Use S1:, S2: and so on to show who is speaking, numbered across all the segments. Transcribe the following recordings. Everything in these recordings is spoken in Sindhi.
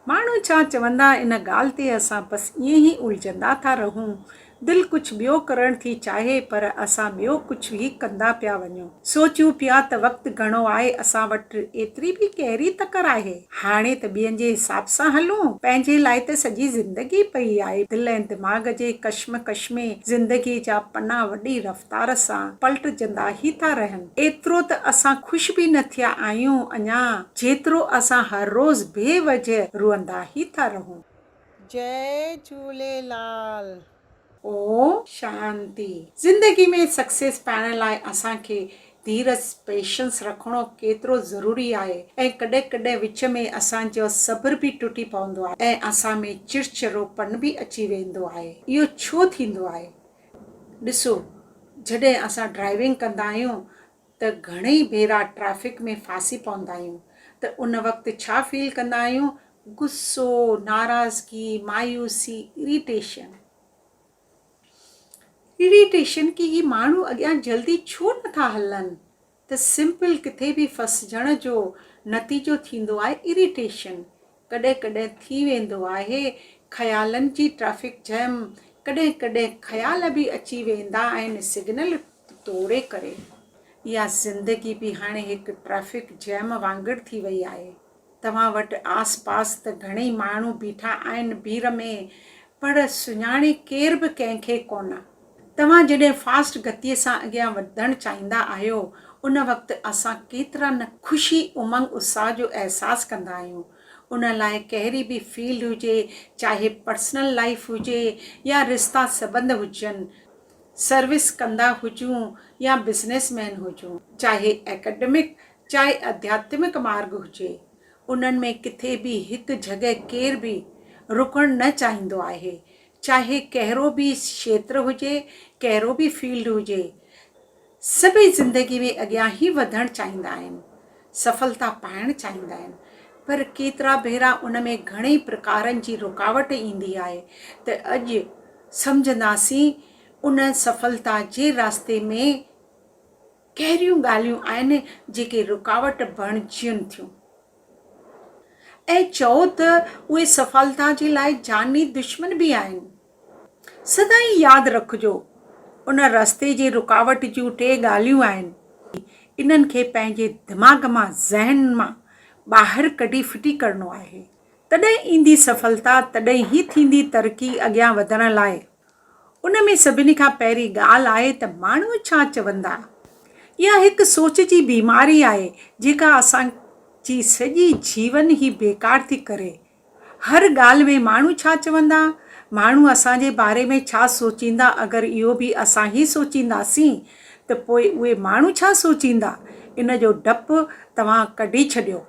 S1: ماڻهو ڇا چوندا ان ڳالهه تي اسان بس ائين ئي الجهندا ٿا رهون. دل ڪجهه ٻيو ڪرڻ ٿي چاهي پر اسان ٻيو ڪجهه ئي ڪندا پيا وڃون. سوچيون پيا ته وقت گهڻو آهي اسان وٽ ايتري به ڪهڙي تڪڙ آهي. هاڻي ته ٻين جي حساب سان هلون. پنهنجي لاء ته سڄي زندگي پئي آهي. دل ۽ دماغ جي ڪشمڪش ۾ زندگي جا پنا وڏي رفتار سان پلٽجندا ئي ٿا رهن. ايترو ته اسان خوش به نه ٿيا آهيون اڃا، جيترو اسان هر روز بي وجهه روئندا ئي ٿا رهون.
S2: جئي جهوليلال.
S1: اوم شانتي. زندگي ۾ سڪسيس پائڻ لاء اسان کي ڌيرج Patience رکڻو ڪيترو ضروري آهي ۽ ڪڏهن ڪڏهن وچ ۾ اسان جو صبر به ٽٽي پوندو آهي ۽ اسان ۾ چڙچڙو پن به اچي ويندو آهي. اهو ڇو ٿيندو آهي؟ ڏسو جڏهن اسان ڊرائيونگ ڪندا آهيون ته گهڻئي ڀيرا ٽريفڪ ۾ ڦاسي پوندا آهيون ته ان وقت ڇا فيل ڪندا آهيون؟ غصو، ناراضگي، مايوسي، اريٽيشن. اريٽيشن ڪي هي ماڻهو اڳيان جلدي ڇو نٿا هلن؟ ته سمپل ڪٿي به ڦسجڻ جو نتيجو ٿيندو آهي اريٽيشن ڪڏهن ڪڏهن ٿي ويندو آهي خيالن جي ٽريفڪ جئم ڪڏهن ڪڏهن خيال به اچي ويندا آهن سگنل ٽوڙي ڪري اها زندگي به هاڻي هڪ ٽريفڪ جئم وانگر ٿي وئي آهي. توهان وٽ آس پاس ته گهڻئي ماڻهو بيٺا آهن ڀيڙ ۾ پر سڃاڻي ڪير به ڪنهن کي ڪونه. توهان جڏهن فاسٽ گتيء سان اڳيان وڌڻ چاهيندا آهيو ان وقت اسان ڪيترا نه خوشي امنگ اتساهه جو احساس ڪندا آهيون. ان لاء ڪهڙي به فيلڊ هجي چاهي پرسنل لائيف هجي يا رشتا سٻنڌ هجن، سروس ڪندا هجون يا بزنس مين هجون، چاهي اڪيڊمڪ چاهي اڌياتمڪ مارڳ هجي، انهن ۾ ڪٿي به هڪ جڳهه ڪير به رڪڻ نه چاهيندو آهي، چاهي ڪهڙو به کيتر هجي، ڪهڙو به فيلڊ هجي، سڀئي زندگي ۾ اڳيان ئي وڌڻ چاهيندا آهن، سڦلتا پائڻ چاهيندا آهن، پر ڪيترا ڀيرا ان ۾ گهڻئي پرڪارن جي رڪاوٽ ايندي آهي ته اڄ سمجهنداسين ان سڦلتا جي راستي ۾ ڪهڙيون ڳالهيون آهن جيڪي رڪاوٽ بڻجين ٿيون ۽ چئو ته اهي سڦلتا جي لاء جاني دشمن به آهن. سدائين ياد رکجو ان رستي جي رڪاوٽ جون ٽي ڳالهيون آهن. انهن کي پنهنجي دماغ مان ذهن مان ٻاهر ڪڍي ڦٽي ڪرڻو آهي. تڏهن ايندي سڦلتا تڏهن ئي ٿيندي ترقي اڳيان وڌڻ لاء ان ۾ سڀني کان پهرين ڳالهه آهي ته ماڻهو ڇا چوندا؟ اها هڪ سوچ جي بيماري آهي جيڪا اسان جي سڄي جيون ئي بيڪار ٿي ڪري. هر ڳالهه ۾ ماڻهو ڇا چوندا؟ ماڻهو اسان جي باري ۾ ڇا سوچيندا اگر اهو به اسان ئي سوچينداسين ته پوء اهي ماڻهو ڇا سوچيندا؟ ان جو ڊپ توهان ڪڍي ڇڏيو.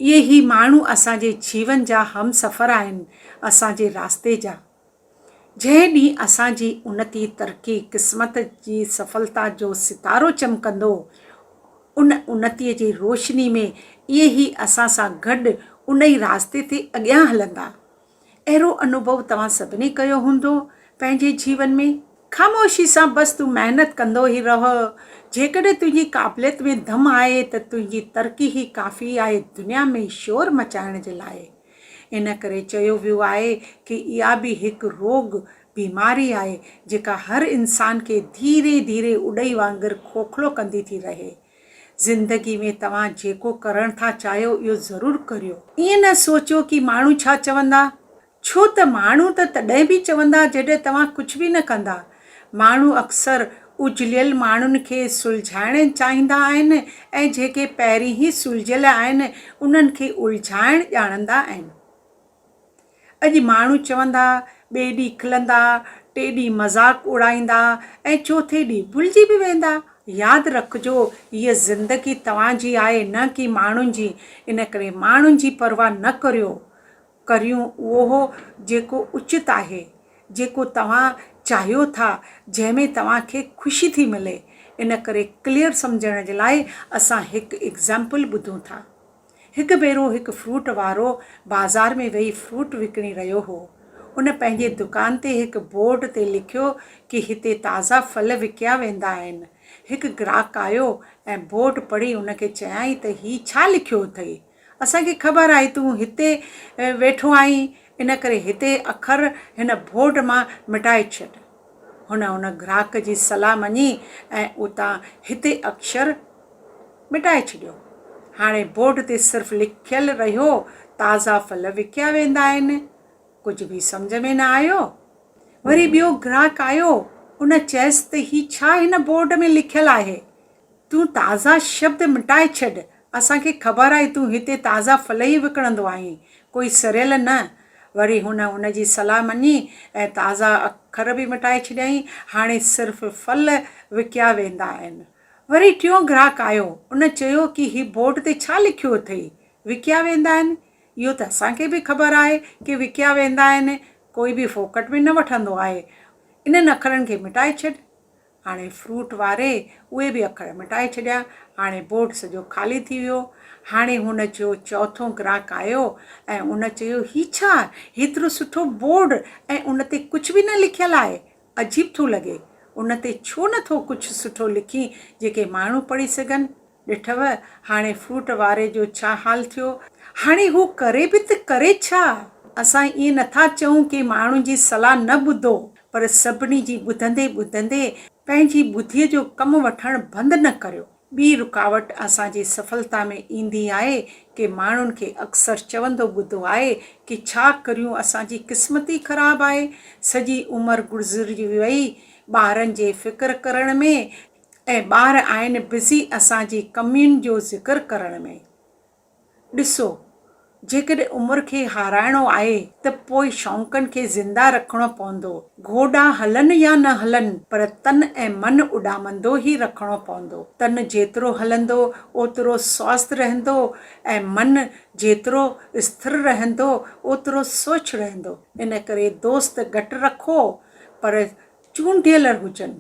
S1: اهي ئي ماڻهو اسان جي جيون جا همسفر آهن، اسان جي راستي جا. جنهن ڏينهن اسان جي انتي، ترقي، قسمت جي سڦلتا جو ستارو چمڪندو، ان انتيء جي روشني ۾ اهي ئي اسان سان گڏ ان ئي راستي تي اڳيان هلندا. اهڙو انوڀو توهان سڀني ڪيو هوندو پنهنجي جيون ۾. خاموشي سان بس تون محنت ڪندو ئي رهه، جيڪڏهن تنهنجي قابليت ۾ دم آهي ته تنهنجي ترقي ئي ڪافي آهي دنيا ۾ شور مچائڻ جي لاء. ان ڪري چيو ويو آهي ڪي اها به هڪ روڳ، بيماري، آهي جيڪا هر انسان کي ڌيري ڌيري اڏئي وانگر کوکلو ڪندي ٿي رهي. زندگي ۾ توهان جيڪو ڪرڻ ٿا چاهيو اهو ضرور ڪريو. ائين نه سوچيو ڪي ماڻهو ڇا چوندا. ڇو ته ماڻهو ته تڏهن به چوندا جڏهن توهان ڪجهه به نه ڪندا. ماڻهو اڪثر اجليل ماڻهن کي سلجهائڻ چاهيندا آهن ۽ جيڪي پهرين ئي سلجهيل آهن انهن کي الجهائڻ ڄاڻندا آهن. اڄ ماڻهو چوندا، ٻئي ڏينهن کلندا، ٽئين ڏينهن مذاق اڙائيندا ۽ چوٿين ڏينهن ڀلجي به ويندا. ياد رکجو هيء زندگي توهان جي آهي نه ڪي ماڻهن جي، ان ڪري ماڻهن جي پرواهه نه ڪريو. ڪريون اهو جيڪو اچت آهي، جيڪو توهان چاهيو ٿا، جنهن ۾ توهان کي خوشي ٿي ملي. ان ڪري ڪليئر سمجهڻ جي لاء اسان هڪ ايگزامپل ٻڌون ٿا. هڪ ڀيرو هڪ فروٽ وارو بازار ۾ ويهي فروٽ وڪڻي رهيو هو. ان پنهنجي دڪان تي هڪ بورڊ تي لکيو ڪي هتي تازا ڦل وڪيا ويندا آهن. هڪ گراهڪ آيو ۽ بورڊ پڙهي ان کي چيائين ته هي ڇا لکيو اٿئي؟ اسان کي خبر آهي تون هتي ويٺو آهين، ان ڪري هتي اکر هن بورڊ مان مٽائي ڇڏ. هن ان گراهڪ جي صلاح مڃي ۽ اتان هتي اکشر مٽائي ڇڏيو. هاڻي بورڊ تي صرف لکيل رهيو، تازا ڦل وڪيا ويندا آهن. ڪجهه به سمجهه ۾ نه آيو. وري ٻيو گراهڪ آيو، ان چيس ته هي ڇا هن بورڊ ۾ لکيل آهي؟ تون تازا شبد مٽائي ڇڏ، اسان کي خبر آهي تون هتي تازا ڦل ئي وڪڻندو آهين، ڪوئي سڙيل نه. وري هن ان جي صلاح مڃي ۽ تازا اکر به مٽائي ڇڏيائين، هاڻي صرف ڦل وڪيا ويندا آهن. وري ٽيون گراهڪ آيو، ان چيو ڪي هي بورڊ تي ڇا لکيو اٿئي؟ وڪيا ويندا آهن؟ اهو ته اسان کي به خبر آهي ڪي وڪيا ويندا آهن، ڪوئي به فوڪٽ ۾ نه وٺندو آهي. انهن اکرن کي مٽائي ڇڏ. هاڻي فروٽ واري اهي به اکر مٽائي ڇڏيا. هاڻي بورڊ سڄو خالي ٿي ويو. هاڻي هن جو چوٿون گراهڪ آيو ۽ ان چيو، هي ڇا؟ هيترو سٺو بورڊ ۽ ان تي ڪجهه به نه لکيل آهي. عجيب ٿو لڳي. ان تي ڇو نه ٿو ڪجهه سٺو لکين جيڪي ماڻهو پڙهي سگهن؟ ڏٺو هاڻي فروٽ واري جو ڇا حال ٿيو. هاڻي هو ڪري به ته ڪري ڇا؟ اسان ائين نٿا چئون ڪي ماڻهن جي صلاح نه ٻڌو پر سڀني جي ٻڌندي ٻڌندي پنهنجي ٻڌيء جو ڪم وٺڻ بند نه ڪريو. ٻي رڪاوٽ اسان جي سڦلتا ۾ ايندي آهي ڪي ماڻهن کي اڪثر چوندو ٻڌو آهي ڪي ڇا ڪريون اسان جي قسمت ئي خراب آهي سڄي عمر گذري وئي ٻارن جي فڪر ڪرڻ ۾ ۽ ٻار آهن بزي اسان جي ڪمين جو ذڪر ڪرڻ ۾. ڏسو، جيڪڏهن عمر کي هارائڻو آهي ته پوء شونقن کي زنده رکڻو پوندو. گهوڏا هلن يا نه هلن پر تن ۽ من اڏامندو ئي رکڻو پوندو. تن جيترو هلندو اوترو سوسٿ رهندو ۽ من جيترو اسٿر رهندو اوترو سوڇ رهندو. ان ڪري دوست گهٽ رکو پر چونڊيل هجن.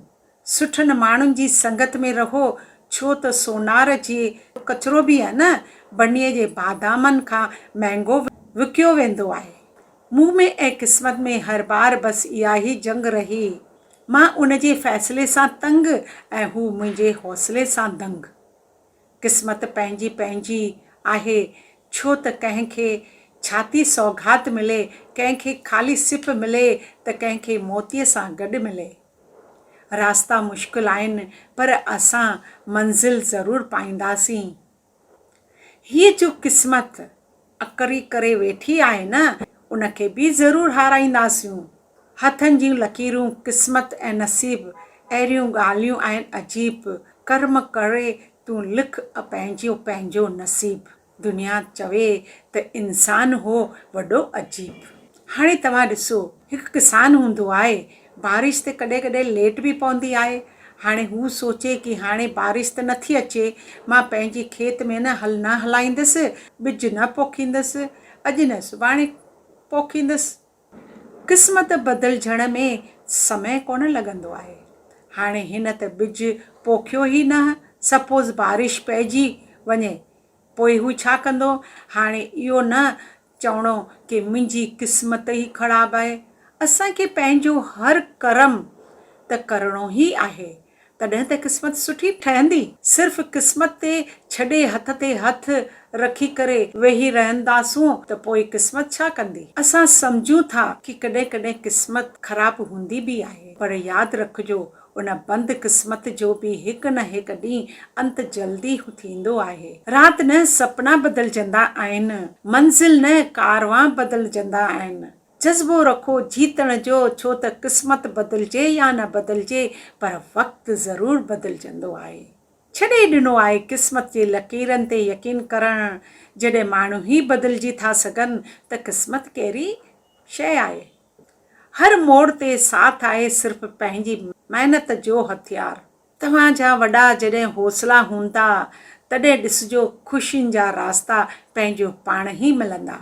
S1: سٺن ماڻهن جي سنگت ۾ رهو، ڇو ته سونار جي ڪچرو به نه بنيء جي بادامن کان مهنگو وڪيو ويندو آهي. مون ۾ ۽ قسمت ۾ هر بار بس اها ئي جنگ رهي. مان ان جي فيصلي سان تنگ ۽ هو منهنجي حوصلي سان دنگ. قسمت پنهنجي پنهنجي آهي، ڇو ته ڪنهن کي ڇاتي سوغات ملي، ڪنهن کي خالي سپ ملي ته ڪنهن کي موتيء سان گڏ ملي. راستا مشڪل آهن پر اسان منزل ضرور پائينداسين. هيء جو قسمت اڪري ڪري ويٺي آهي نه ان کي به ضرور هارائينداسيون. هٿن جون لڪيرون قسمت ۽ نصيب اهڙيون ڳالهيون آهن عجيب ڪرم ڪري تون لک پنهنجو پنهنجو نصيب. دنيا چوي ته انسان هو وڏو عجيب. هاڻي توهان ڏسو هڪ ڪسان هوندو آهي بارش ته ڪڏهن ڪڏهن ليٽ به پوندي آهي هاڻي هو سوچي ڪي هاڻي بارش ته نٿي اچي مان پنهنجي کيت ۾ نه هل نه هلائيندس ٻج نه پوکيندس اڄ نه سڀاڻي پوکيندس. قسمت بدلجڻ ۾ سمي ڪونه لڳندو آهي. هاڻي هن ته ٻج پوکيو ئي نه، سپوز بارش پئجي وڃي پوء هو ڇا ڪندو؟ هاڻي اهو نه چوڻو ڪي منهنجي قسمت ئي خراب آهي. اسان کي پنهنجو هر ڪرم ته ڪرڻو ئي آهي. تڏهن ته قسمت سٺي ٺهندي. صرف قسمت تي ڇڏي هٿ تي هٿ رکي ڪري ويهي رهنداسون ته پوء قسمت ڇا ڪندي؟ اسان سمجهون ٿا ڪي ڪڏهن ڪڏهن قسمت خراب هوندي به آهي پر ياد رکجو ان بند قسمت جو به هڪ نه هڪ ڏينهن انت جلدي ٿيندو آهي. رات نه سپنا بدلجندا آهن، منزل نه ڪاروان بدلجندا آهن. جذبو رکو جيتڻ جو ڇو ته قسمت بدلجي يا نه بدلجي پر وقت ضرور بدلجندو آهي. ڇڏي ڏنو آهي قسمت جي لڪيرن تي يقين ڪرڻ جڏهن ماڻهو ئي بدلجي ٿا سگهن ته قسمت ڪهڙي شيء آهي. هر موڙ تي ساٿ آهي صرف پنهنجي محنت جو هٿيار. توهان جا وڏا جڏهن حوصلا هوندا تڏهن ڏسجو خوشين جا راستا پنهنجو پاڻ ئي ملندا.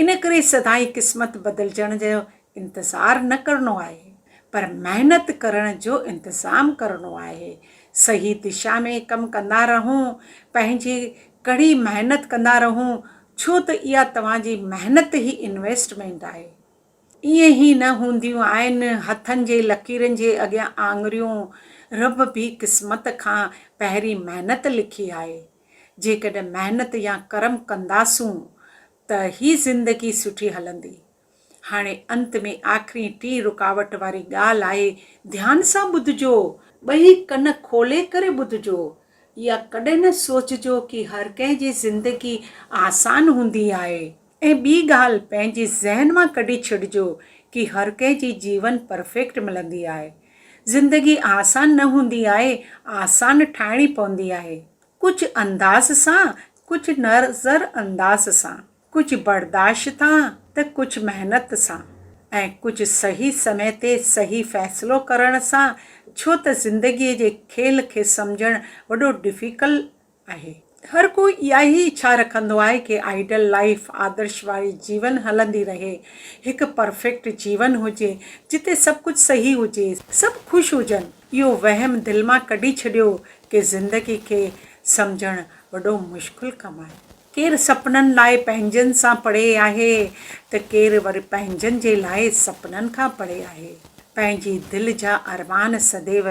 S1: ان ڪري سدائين قسمت بدلجڻ جو انتظار نه ڪرڻو آهي پر محنت ڪرڻ جو انتظام ڪرڻو آهي. صحيح دشا ۾ ڪم ڪندا رهون، پنهنجي ڪڙي محنت ڪندا رهون ڇو ته اها توهان جي محنت ئي انويسٽمينٽ آهي. ائين ئي نه هونديون آهن هٿن جي لڪيرن جي اڳيان آڱريون. رب به قسمت کان پهرين محنت لکي آهي. جيڪڏهن محنت يا ڪرم ڪنداسون ته هي زندگي سٺي هلندي. هاڻي انت ۾ آخرين ٽين رڪاوٽ واري ڳالهه آهي، ڌيان سان ٻڌجو، ٻئي ڪن کولي ڪري ٻڌجو، اها ڪڏهن نه سوچجو ڪي هر ڪنهن جي زندگي آسان هوندي آهي ۽ ٻي ڳالهه پنهنجي ذهن مان ڪڍي ڇڏجو ڪي هر ڪنهن جي جيون پرفيڪٽ ملندي آهي. زندگي آسان نه هوندي آهي، آسان ٺاهڻي پوندي آهي. ڪجهه انداز سان، ڪجهه نظر انداز سان. ڪجهه برداشت تان ته ڪجهه محنت سان ۽ ڪجهه صحيح سمي تي صحيح فيصلو ڪرڻ سان ڇو ته زندگيء جي کيل کي سمجهڻ وڏو ڊفيڪل آهي. هر ڪو اها ئي اڇا رکندو آهي ڪي آئيڊل لائيف، آدرش واري جيون هلندي رهي، هڪ پرفيڪٽ جيون هجي جتي سڀ ڪجهه صحيح هجي، سڀ خوش هجن. اهو وهم دل مان ڪڍي ڇڏيو ڪي زندگي کي سمجهڻ وڏو مشڪل ڪم آهي. ڪير سپنن لاء پنهنجن سان پڙي آهي ته ڪير وري پنهنجن جي لاء سپنن کان پڙي آهي. پنهنجي دل جا ارمان سديو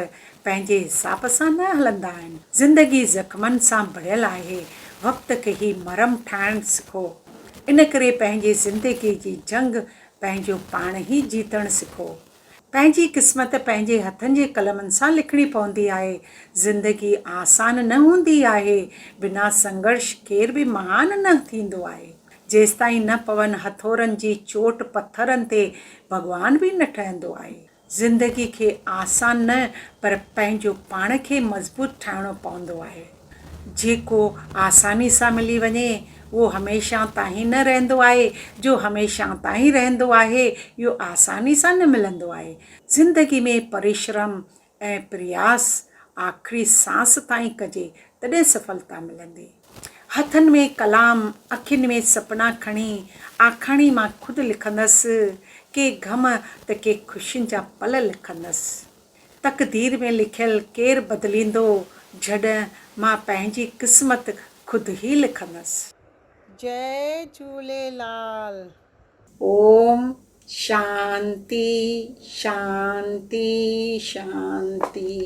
S1: پنهنجي حساب سان نه هلندا آهن. زندگي زخمن سان ڀريل آهي، وقت کي هي مرهم ٺاهڻ سکو. ان ڪري پنهنجي زندگي جي جنگ پنهنجو پاڻ ئي جيتڻ سکو. پنهنجي قسمت پنهنجي هٿن جي قلمن سان لکڻي پوندي آهي. زندگي آسان نه هوندي آهي. بنا سنگهرش ڪير به مهان نه ٿيندو آهي. جيستائين نه پون هٿورن جي چوٽ پٿرن تي ڀڳوان به نه ٺهندو آهي. زندگي کي آسان نه پر پنهنجو پاڻ کي مضبوط ٺاهڻو پوندو آهي. جيڪو آساني سان ملي وڃي، اهو هميشه تائين نه رهندو آهي، جو هميشه تائين رهندو آهي، اهو آساني سان نه ملندو آهي. زندگي ۾ پريشرم ۽ پرياس آخري سانس تائين ڪجي، تڏهن سڦلتا ملندي. هٿن ۾ ڪلام، اکين ۾ سپنا کڻي، آکاڻي مان خود لکندس، ڪي غم ته ڪي خوشين جا پل لکندس. تقدير ۾ لکيل ڪير بدليندو جڏهن مان پنهنجي قسمت خود ئي لکندس.
S2: جئي جهوليلال.
S1: اوم شانتي شانتي شانتي.